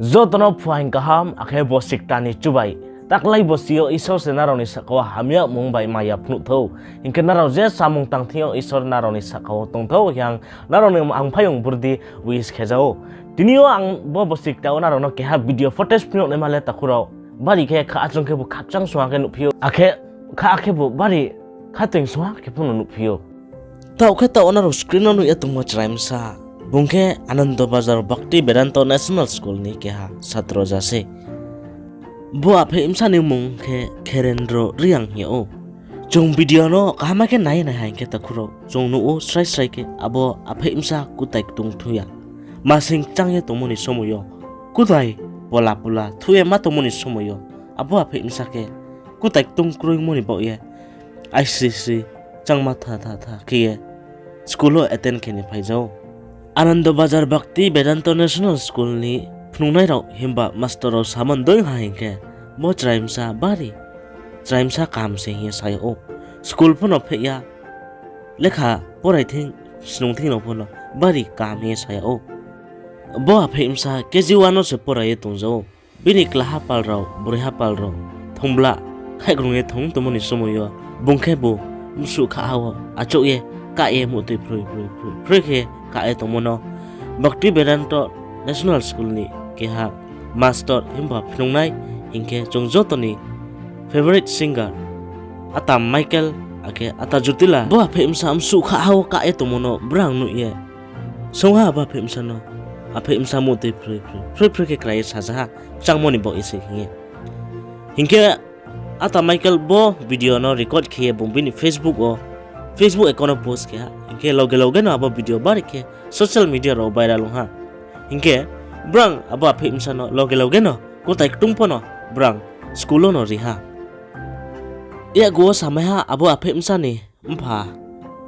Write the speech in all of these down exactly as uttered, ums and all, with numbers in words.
Joto no phuaing kaham, akhe bo sikta ni chubai. Taklai bo si yo Isor se nrao ni sahka wo hamya mung bai maya phnuh thou. Hing khe nrao je samung tang thing yo Isor nrao ni sahka wo tong thou, hing nrao ni ang phaiyong burdi wish khe ja ou. Tini yo ang bo, bo sikta wo nrao no keha video footage phnuh naima le takhu rao. Bari khe kha achung khe bo khakchang song ha khe nuhphi ou. Akhe kha khe bo bari kha toing song ha khe pho no nuhphi ou. Taoh khe taoh wo nrao screen no nuh ye tongmo chrai bsa. Bung khe Anando Bazar Bhakti Vedanta National School ni keha satro ja se. Bo apheih bsa ni mung khe Kherendro Reang hing yag ou. Chung video no kaham khe nai ye nai ha hing khe takhu rao, chung nuh ou srai srai khe abo apheih bsa kutai ktung thu ya. Masing kchang ye tongmo ni somoi yo, kutai pola pola thu ye ma tongmo ni somoi yo, abo apheih bsa khe kutai ktung kroimo ni baoh ye aisri sri changma tha tha tha khe ye school wo attend khe ni phai ja ou. Anando Bazar Bhakti Vedanta National School ni phrungnai rao himba master rao samo dei ha hing khe, bo chrai bsa bari, chrai bsa kaham se hing ye sa yag ou. School pho no pheh ya, lekha porai thing, snung thing rao pho no bari kaham hing ye sa yag ou. Bo apheih bsa K G one no se porai ye tong ja ou. Bini klaha pal rao, broiha pal rao, thongbla, khaihgrung ye thong tongmo ni somoi yo, bung khe bo bsuh khaha wo achouh ye, kah ye muhtoi phroi phroi phroi phroi khe kah ye tongmo no, Bhakti Vedanta National School ni keha master himba phrungnai hing khe chung joto ni favourite singer Ata Michael akhe Ata Jutila bo apheih bsa bsuh khaha wo kah ye tongmo no brang nuh ye song ha abo apheih bsa no, apheih bsa muhtoi phroi phroi phroi phroi khe krai ye saja ha, kchangmo ni baoh ye se hing ye. Hing khe Ata Michael bo video no record khe ye bung bini Facebook wo, Facebook account wo post khe ha. Hing khe loge loge no abo video bari khe social media rao viral ong ha. Hing khe brang abo apheih bsa no loge loge no kutai ktung pho no brang school wo no ri ha. Yakgu wo samai ha abo apheih bsa ni mpha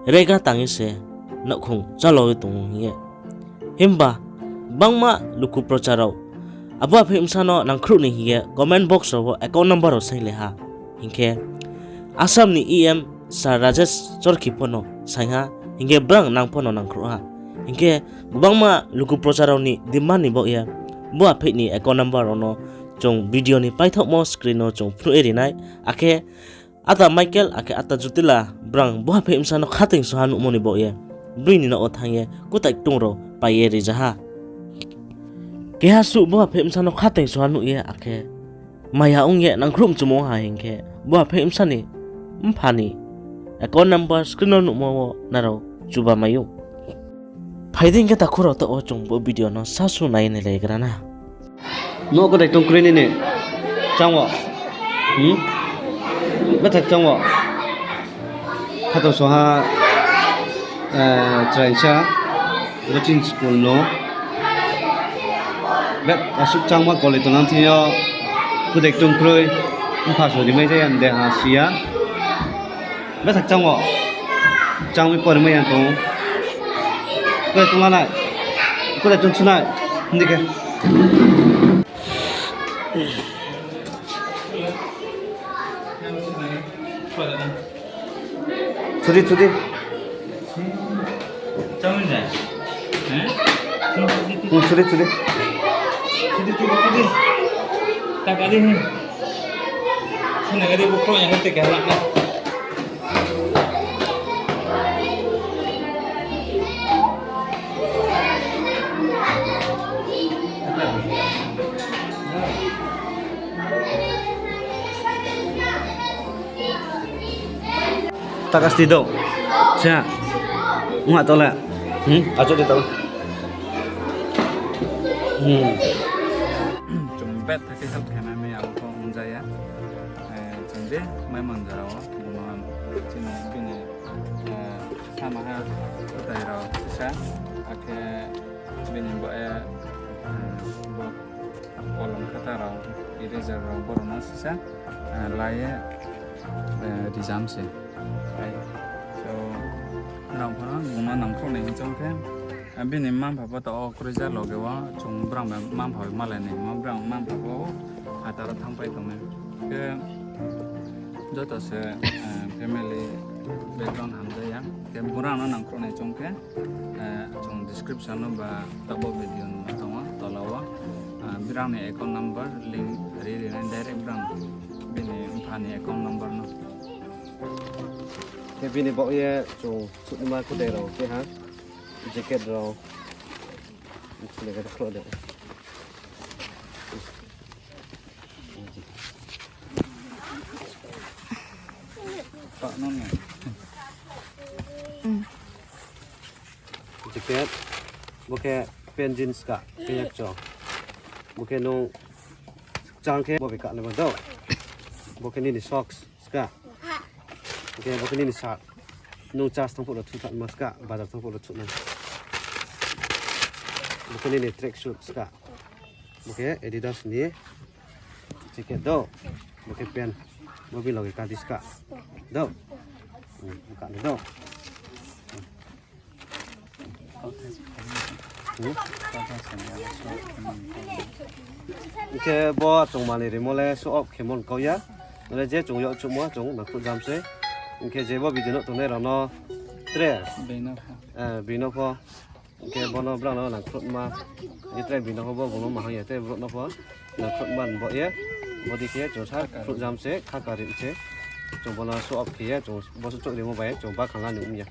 rega tang ye se nouhkhong chálo ye tong ou hing ye. Himba gbangma luku procha rao abo apheih bsa no nangkhruh ni hing ye comment box rao wo account number rao saing le ha. Hing khe Assam ni E M Sir Rajesh Chorkhi pho no saing ha, hing khe brang nang pho no nangkhruh ha. Hing khe gbangma luku procha rao ni demand ni baoh ye bo apheih ni account number rao no chung video ni paithaohmo screen no chung phnuh ye ri nai, akhe Ata Michael akhe Ata Jutila brang bo apheih bsa no khatoi soha nuhmo ni baoh ye bini nouh wo thanng ye kutai ktung rao pai ye ri ja ha. Keha suh bo apheih bsa no khatoi soha nuh ye akhe maya ong ye nangkhruh mchumo ha hing khe bo apheih bsa ni mpha ni account number screen no nuhmo wo nrao chuba mai ou. Phai di hing khe takhu rao, taoh wo chung bo video no sasu nai ye nailai gra na. Nouh kutai ktung kroi nini chang wo. Bethak chang wo. Khatoi soha, chraisa, bo chini school no. Be asuh changma koli tongnang thing yo, kutai ktung kroi, mpha so rimai jaya de ha si ya. Bethak chang wo. Chang mi pori mai yang tong. Kutai ktung lanai. Kutai ktung sunai. Hing di khe. Thudi, thudi. Thudi, thudi. Takasti do. Sa. Nga tole. Hmm? Acho de tole. Hmm. Chung bet thake help khe mai mai abo pho wngjaya. Eh, chung de mai man jara o. Buma chini bini, eh, sama ha kotai rao sisa. Akhe bini bo, eh, bo kolom khata rao, eraser rao borok no sisa, eh, lai ye, eh, rijam se. Ai, so, rang phano buma nangkhruh ni hing chong khe, eh, bini mma mpha pho to o kroija loge o, chung brang bai mma mpha bai malai ni, ma brang mma mpha pho o, hataro thang pai tong nai. Khe joto se, eh, family background hamjaya. Khe bura no nangkhruh ni chong khe, eh, chung description no ba tabo video no tongo tola o. Brang ni account number link ri ri nai direct brang bini mpha ni account number no. Khe bini baoh ye chung suhnaima kutai rao khe ha, jacket rao. Sini khe khlo de. Jacket, bo khe pant jeans ka, pant yakcho. Bo khe nung chang khe bo bai kanaima do. Bo khe nini socks ska. Bo khe, bo khe nini shirt. Nung church thanng phuh rao thuh thanngma ska, bazar thanng phuh rao thuh nai. Bo khe nini track suit ska. Bo khe Adidas ni jacket do. Bo khe pant. Bo bini loge kadi ska. Do. Hmm, kadi do. Hing khe bo chung manoi rimo le show off khemo ni kau ya. Mane je chung yakchuhmo chung nangkhruh jam se. Hing khe je bo video no tongnai rao no tre, bini no pho. Hing khe bo no brao no nangkhruhma. Je tre bini no pho bo bung no mahang ya, tre brouh no pho nangkhruhma ni baoh ye. Bodei khe chung sa khruh jam se, kha kari se. Chung bo no show off khe ye, chung bo se chouh rimo bai chung bakhan la ni ong ya.